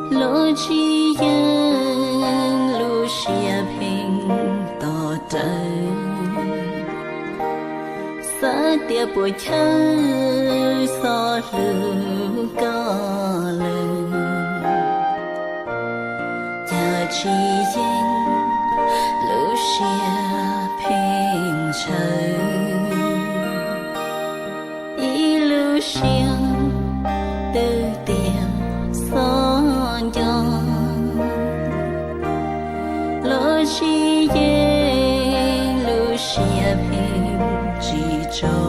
Los tsis yeej lub siab pheej tos rawv, xav tias puas chawj txhob hlub koj lawm. Cas tsis yeej lub siab pheej ntshaw, ib lub siab twb tias txhob nco. Los tsis yeej lub siab pheej tsis tso,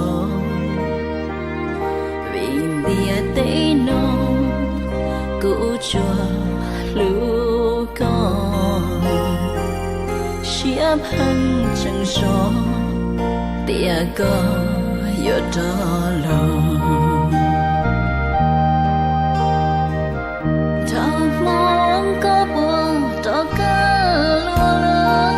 vim ntiaj teb no kuv tsuas hlub koj. Siab pheej tseem zov tias koj yuav rov los. Thaum hmo koj puas rov kawm luag lawm,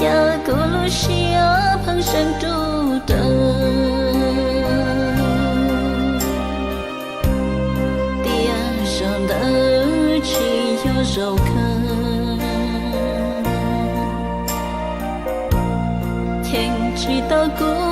cas kuv lub siab pheej seev ruj raws, tias zaum ntawd tsis yog zaum kawg. Cheem tsis tau kuv